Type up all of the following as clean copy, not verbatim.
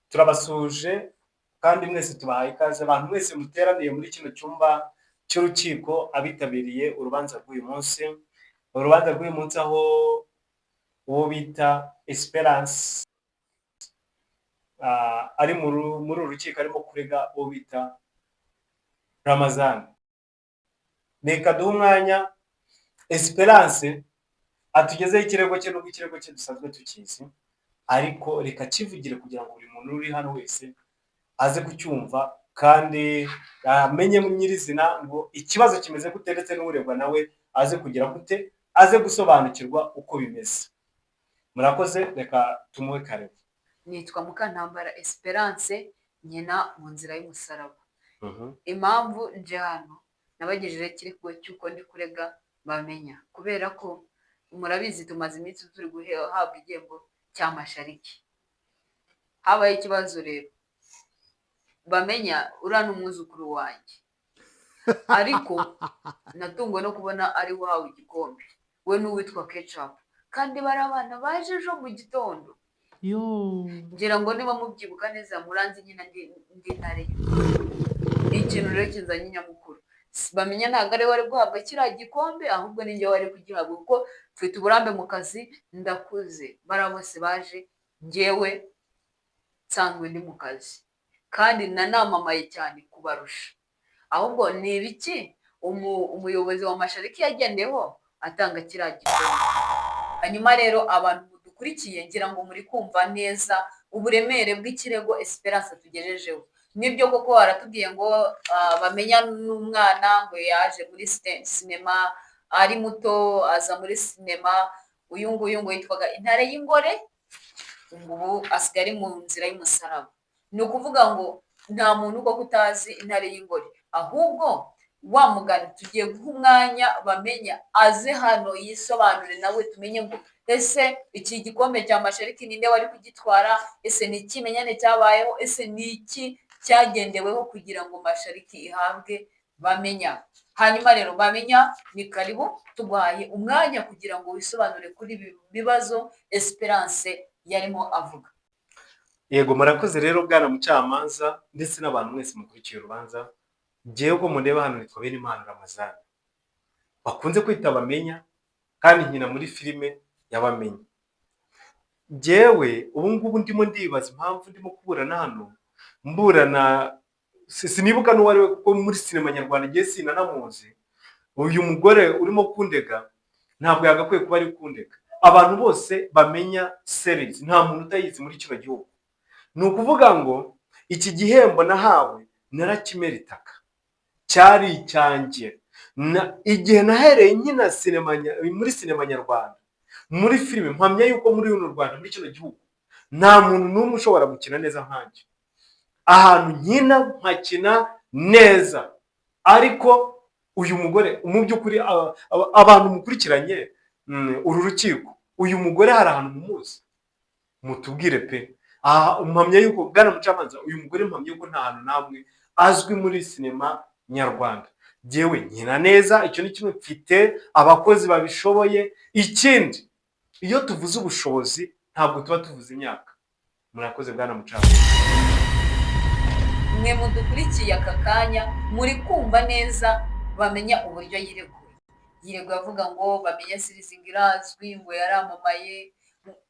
Turabasuhuje kandi mwese tubahaye ikaze, abantu mwese muteraniye muri kino cyumba cy'urukiko, abitabiriye urubanza rw'uyu munsi. Urubanza rw'uyu munsi aho uwo bita Esperance ari muri uru rukiko arimo kurega uwo bita Ramazani. Reka duhe umwanya Esperance atugezeho ikirego cye, nubwo ikirego cye dusanzwe tukizi, ariko reka kivugire kugira ngo buri muntu uri hano wese aze kucyumva kandi amenye nyirizina ngo ikibazo kimeze gute, ndetse n'uregwa nawe aze kugira gute, aze gusobanukirwa uko bimeze. Murakoze, reka tumuhe karibu. Nitwa Mukantambara Esperance, nkina mu Nzira y'Umusaraba. Impamvu nje hano, nabagejejeho ikirego cy'uko ndi kurega Bamenya, kubera ko murabizi tumaze iminsi turi guhabwa igihembo cya Mashariki. Habaye ikibazo rero, Bamenya uriya ni umwuzukuru wanjye, ariko natunguwe no kubona ari we uhawe igikombe, we n'uwitwa Kecapu, kandi bari abana baje ejo mu gitondo. Ngira ngo niba mubyibuka neza, muranzi nyine ndi Intare. Ikintu rero kinzanye nyamukuru, Bamenya ntabwo ari we wari guhabwa kiriya gikombe, ahubwo ni njye wari kugihabwa, kuko mfite uburambe mu kazi, ndakuze. Bariya bose baje njyewe nsanzwe ndi mu kazi kandi nanamamaye cyane kubarusha. Ahubwo ni ibiki umuyobozi wa Mashariki yagendeyeho atanga kiriya gikombe? Hanyuma rero, abantu mudukurikiye, ngira ngo muri kumva neza uburemere bw'ikirego Esperance atugejejeho. Nibyo koko aratubwiye ngo Bamenya n'umwana, ngo yaje muri sinema ari muto, aza muri sinema uyu nguyu ngo yitwaga Intare y'Ingore, ubu asigaye ari mu Nzira y'Umusaraba. Ni ukuvuga ngo nta muntu koko utazi Intare y'Ingore. Ahubwo wa mugani, tugiye guha umwanya Bamenya aze hano yisobanure nawe, tumenye ngo ese iki gikombe cya Mashariki ninde wari kugitwara? Ese ni ikimenyane cyabayeho? Ese ni iki cyagendeweho kugira ngo Mashariki ihabwe Bamenya? Hanyuma rero Bamenya, ni karibu, tuguhaye umwanya kugira ngo wisobanure kuri ibi bibazo Esperance yarimo avuga. Yego, murakoze rero bwana mucamanza ndetse n'abantu mwese mukurikiye urubanza. Ngewe uko mundeba hano nitwa Benimana Ramazani, bakunze kwita Bamenya, kandi nkina muri filime y'Abamenya. Ngewe ubu ngubu ndimo ndibaza impamvu ndimo kuburana hano, mburana sinibuka n'uwo ari we, kuko muri sinema nyarwanda ngewe sinanamuzi. Uyu mugore urimo kundega ntabwo yagakwiye kuba ari kundega. Abantu bose bamenya series, nta muntu utayizi muri kino gihugu. Ni ukuvuga ngo iki gihembo nahawe narakimeritaka, cyari icyanjye. Igihe nahereye nkina sinema muri sinema nyarwanda, muri filime, mpamya yuko muri runo Rwanda, muri kino gihugu, nta muntu n'umwe ushobora gukina neza nkanjye. Ahantu nkina nkakina neza, ariko uyu mugore mu by'ukuri, abantu mukurikiranye uru rukiko, uyu mugore hari ahantu mumuzi? Mutubwire pe. Aha mpamya yuko, bwana mucamanza, uyu mugore mpamya yuko nta hantu namwe azwi muri sinema nyarwanda. Jyewe nkina neza, icyo ni kimwe, mfite abakozi babishoboye. Ikindi, iyo tuvuze ubushobozi ntabwo tuba tuvuze imyaka. Murakoze bwana mucamanza. Mwe mudukurikiye aka kanya, muri kumva neza Bamenya uburyo yireguye. Yireguye avuga ngo Bamenya series ngo irazwi, ngo yaramamaye,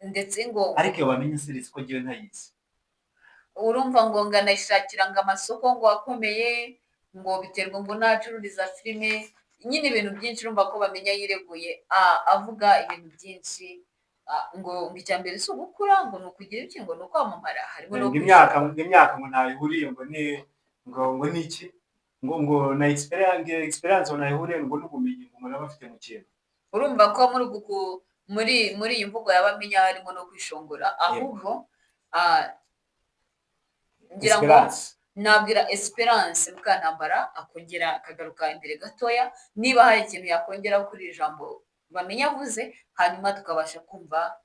ndetse ngo Ariko iyo Bamenya series ko ngewe ntayizi? Urumva ngo nganayishakira ngo amasoko ngo akomeye, ngo biterwa ngo n'ahacururiza filime nyine, ibintu byinshi. Urumva ko Bamenya yireguye avuga ibintu byinshi, ngo icya mbere si ugukura, ngo ni ukugira iki, ngo ni ukwamamara, harimo no Ngo imyaka, ngo imyaka ngo ntaho ihuriye, ngo ni ngo ni iki, ngo na experience ngo ntaho ihuriye ngo n'ubumenyi ngo umuntu aba afite mu kintu. Urumva ko muri iyi mvugo ya Bamenya harimo no kwishongora. Ahubwo ngira ngo Esperance. nabwira Esperance Mukantambara akongera akagaruka imbere gatoya, niba hari ikintu yakongeraho kuri iri jambo Bamenya avuze, hanyuma tukabasha kumva.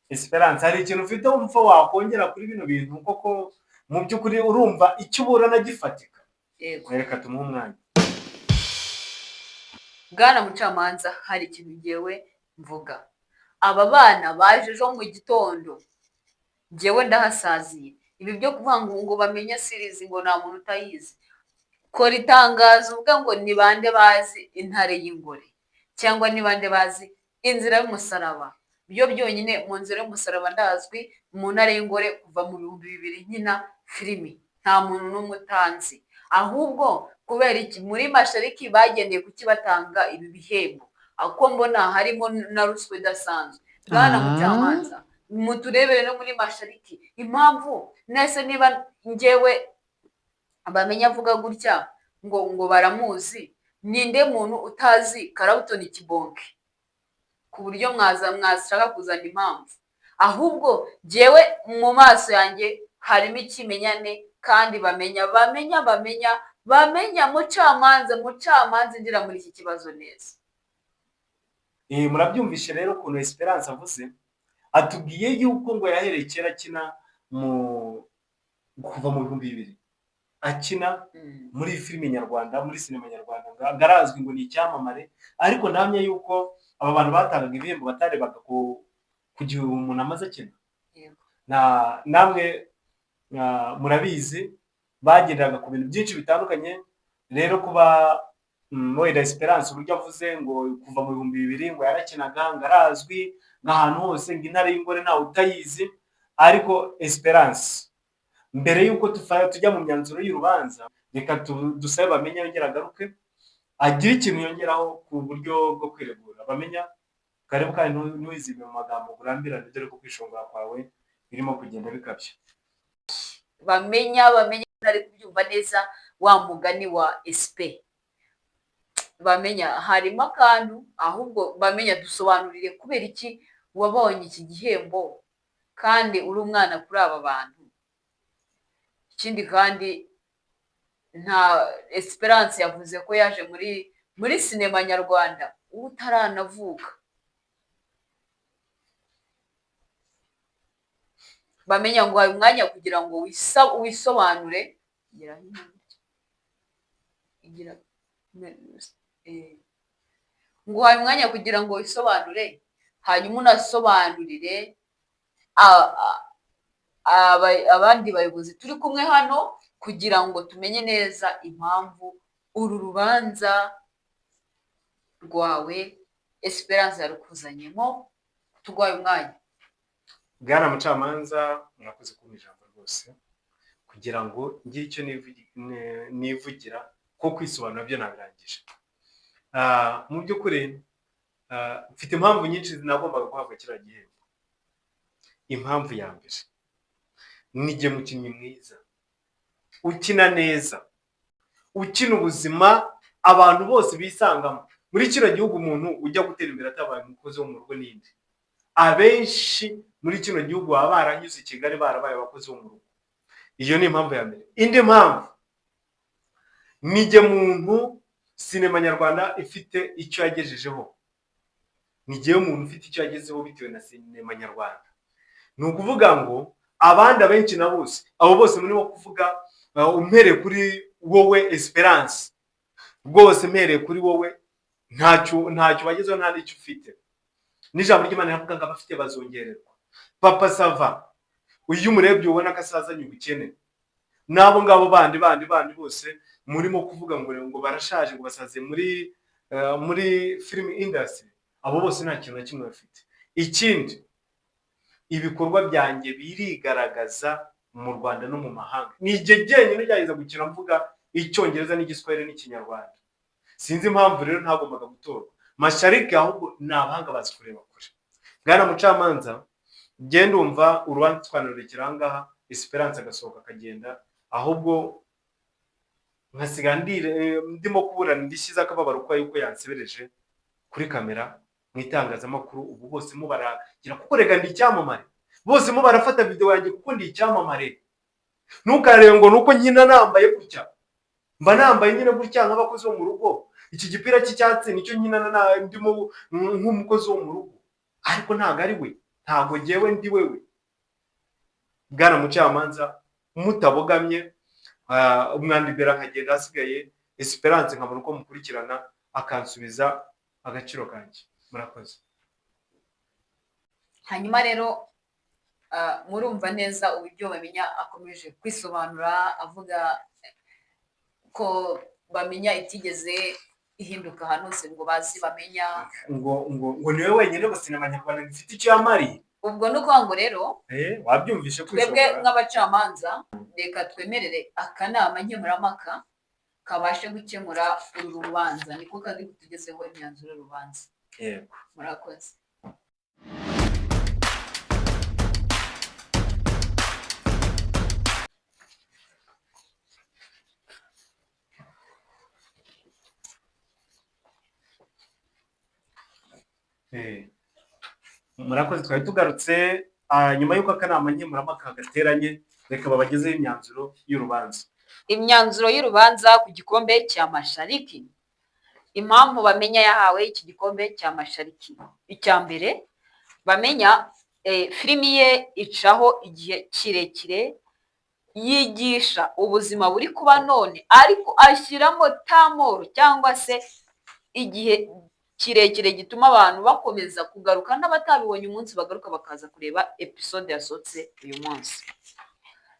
Esperance, hari ikintu ufite wumva wakongera kuri bino bintu koko? Mu by'ukuri urumva icyo uburana gifatika? Yego. Reka tumuhe umwanya. Bwana mucamanza, hari ikintu ngewe mvuga. Aba bana baje ejo mu gitondo. Njyewe ndahasaziye. Ibi byo kuvuga ngo bamenye series, ngo nta muntu utayizi. Kora itangazo uvuga ngo ni bande bazi Intare y'Ingore, cyangwa ni bande bazi Inzira y'Umusaraba. Byo byonyine, mu Nzira y'Umusaraba ndazwi, mu Ntare y'Ingore kuva mu 2000 nkina filimi, nta muntu n'umwe utanzi. Ahubwo kubera iki muri Mashariki bagendeye kuki batanga ibi bihembo, ko mbona harimo na ruswa idasanzwe? Bwana mucamanza, muturebere no muri Mashariki impamvu nese niba ngewe bamenya avuga gutya ngo baramuzi, ninde muntu utazi Clapton Kibonke ku buryo mwaza mwashaka kuzana impamvu? Ahubwo ngewe mu maso yanjye harimo ikimenyane, kandi bamenya bamenya bamenya bamenya. Mucamanza, mucamanza, injira muri iki kibazo neza. Murabyumvishe rero ukuntu Esperance avuze, atubwiye yuko ngo yahereye kera akina, mu kuva mu 2000 akina muri filime nyarwanda, muri sinema nyarwanda, ngo arazwi, ngo ni icyamamare. Ariko ndahamya yuko aba bantu batangaga ibihembo batarebaga ku gihe umuntu amaze akina. Na namwe murabizi, bagenderaga ku bintu byinshi bitandukanye. Rero kuba wenda Esperance uburyo avuze ngo kuva mu 2000 ngo yarakinaga, ngo arazwi, ngo ahantu hose, ngo Intare y'Ingore ntawe utayizi. Ariko Esperance, mbere y'uko tujya mu myanzuro y'urubanza, reka dusabe Bamenya yongere agaruke agire ikintu yongeraho ku buryo bwo kwiregura. Bamenya, karibu, kandi ntiwizime mu magambo ngo urambirane, dore ko kwishongora kwawe birimo kugenda bikabya. Bamenya, bamenya ntari kubyumva neza wa mugani wa esipe. Bamenya, harimo akantu. Ahubwo bamenya, dusobanurire kubera iki wabonye iki gihembo kandi uri umwana kuri aba bantu. Ikindi kandi, nta Esperance yavuze ko yaje muri sinema nyarwanda utaranavuka. Bamenya, ngo uhaye umwanya kugira ngo wisobanure. Gira hino gutya. Nguhaye umwanya kugira ngo wisobanure, hanyuma unasobanurire abandi bayobozi turi kumwe hano, kugira ngo tumenye neza impamvu uru rubanza rwawe Esperance yarukuzanyemo. Tuguhaye umwanya. Bwana mucamanza, mwakoze kumpa ijambo rwose kugira ngo ngire icyo nivugira, ko kwisobanura byo nabirangije. Mu by'ukuri mfite impamvu nyinshi nagombaga guhabwa kiriya gihembo. Impamvu ya mbere, ni jye mukinnyi mwiza ukina neza, ukina ubuzima abantu bose bisangamo muri kino gihugu. Umuntu ujya gutera imbere atabaye umukozi wo mu rugo n'indi? Abenshi muri kino gihugu baba baranyuze i Kigali, barabaye abakozi bo mu rugo. Iyo ni impamvu ya mbere. Indi mpamvu, ni jye muntu sinema nyarwanda ifite icyo yagejejeho, ni jyewe muntu ufite icyo yagezeho bitewe na sinema nyarwanda. Ni ukuvuga ngo abandi abenshi na bose, abo bose murimo kuvuga, umpereye kuri wowe Esperance, rwose mpereye kuri wowe, ntacyo wagezeho, nta n'icyo ufite. N'ijambo ry'Imana riravuga ngo abafite bazongererwa. Papa Sava, iyo umurebye ubona ko asazanye ubukene. N'abo ngabo bandi bose murimo kuvuga ngo barashaje, ngo basaze muri film industry, abo bose nta kintu na kimwe bafite. Ikindi, ibikorwa byanjye birigaragaza mu Rwanda no mu mahanga. Ni igihe jyenyine ugerageza gukina mvuga Icyongereza n'Igiswahili n'Ikinyarwanda. Sinzi impamvu rero ntagombaga gutorwa. Mashariki ahubwo ni abahanga, bazi kureba kure. Bwana mucamanza, genda ndumva urubanza twanarurekera aha ngaha, Esperance agasohoka akagenda, ahubwo nkasiga ndimo kuburana indishyi z'akababaro ko yuko yansebereje kuri kamera mu itangazamakuru. Ubu bose mubaragira, kuko rega ndi icyamamare, bose mo barafata video yanjye kuko ndi icyamamare. Ntukarebe ngo nuko nkina nambaye gutya, mba nambaye nyine gutya nk'abakozi bo mu rugo. Iki gipira cy'icyatsi nicyo nkina ndimo nk'umukozi wo mu rugo, ariko ntabwo ari we, ntabwo jyewe ndi wewe. Bwana mucamanza, mutabogamye, umwandibera nkagenda, hasigaye Esperance nkabona uko mukurikirana akansubiza agaciro kanjye. Murakoze. Hanyuma rero Murumva neza uburyo Bamenya akomeje kwisobanura avuga ko Bamenya itigeze ihinduka ahantu hose ngo bazi Bamenya. Ngo niwe wenyine ngo sinema nyarwanda ifite icyo yamariye. Ubwo ni ukuvuga ngo rero Wabyumvishe twebwe kwishobora. nk'abacamanza reka twemerere akanama nkemurampaka kabashe gukemura uru rubanza, niko kari kutugezeho imyanzuro y'urubanza. Yego. Murakoze. Murakoze, twari tugarutse nyuma y'uko akanama nkemurampaka gateranye, reka babagezeho imyanzuro y'urubanza. Imyanzuro y'urubanza ku gikombe cya Mashariki. Impamvu Bamenya yahawe iki gikombe cya Mashariki: icya mbere, Bamenya filimi ye icaho igihe kirekire, yigisha ubuzima buri kuba none, ariko ashyiramo tamoro cyangwa se igihe kirekire gituma abantu bakomeza kugaruka, n'abatabibonye umunsi bagaruka bakaza kureba episode yasohotse uyu munsi.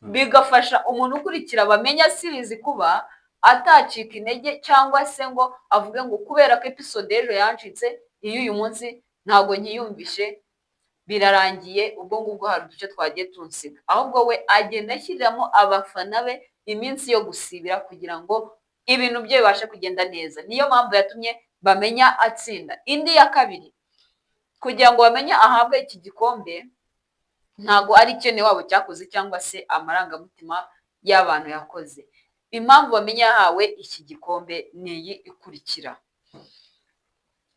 Bigafasha umuntu ukurikira Bamenya series kuba atacika intege cyangwa se ngo avuge ngo kubera ko episode y'ejo yancitse, iy'uyu munsi ntabwo nkiyumvishe, birarangiye, ubwo ngubwo hari uduce twagiye tunsiga. Ahubwo we agenda ashyiriramo abafana be iminsi yo gusibira kugira ngo ibintu bye bibashe kugenda neza. Niyo mpamvu yatumye Bamenya atsinda. Indi ya kabiri, kugira ngo Bamenye ahabwe iki gikombe, ntabwo ari ikene wabo cyakoze cyangwa se amarangamutima y'abantu yakoze. Impamvu Bamenya yahawe iki gikombe ni iyi ikurikira: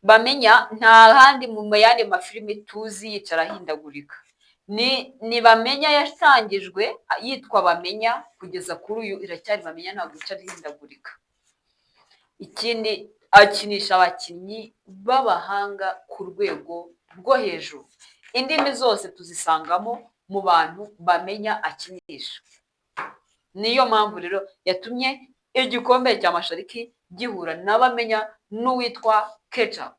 Bamenya nta handi mu yandi mafilimi tuzi yicara ahindagurika. Ni Bamenya yatangijwe yitwa Bamenya, kugeza kuri uyu iracyari Bamenya, ntabwo icara ihindagurika. Ikindi, akinisha abakinnyi b'abahanga ku rwego rwo hejuru. Indimi zose tuzisangamo mu bantu Bamenya akinisha. Niyo mpamvu rero yatumye igikombe cya Mashariki gihura na Bamenya n'uwitwa Kecapu,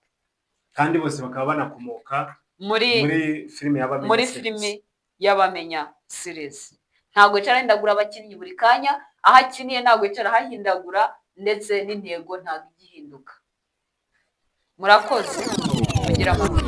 kandi bose bakaba banakomoka muri muri filime y'Abamenya muri series. Filimi y'Abamenya series. Ntabwo yicara ahindagura abakinnyi buri kanya, aho akiniye ntabwo yicara ahahindagura, ndetse n'intego ntabwo ijya ihinduka. Murakoze, mugire amahoro.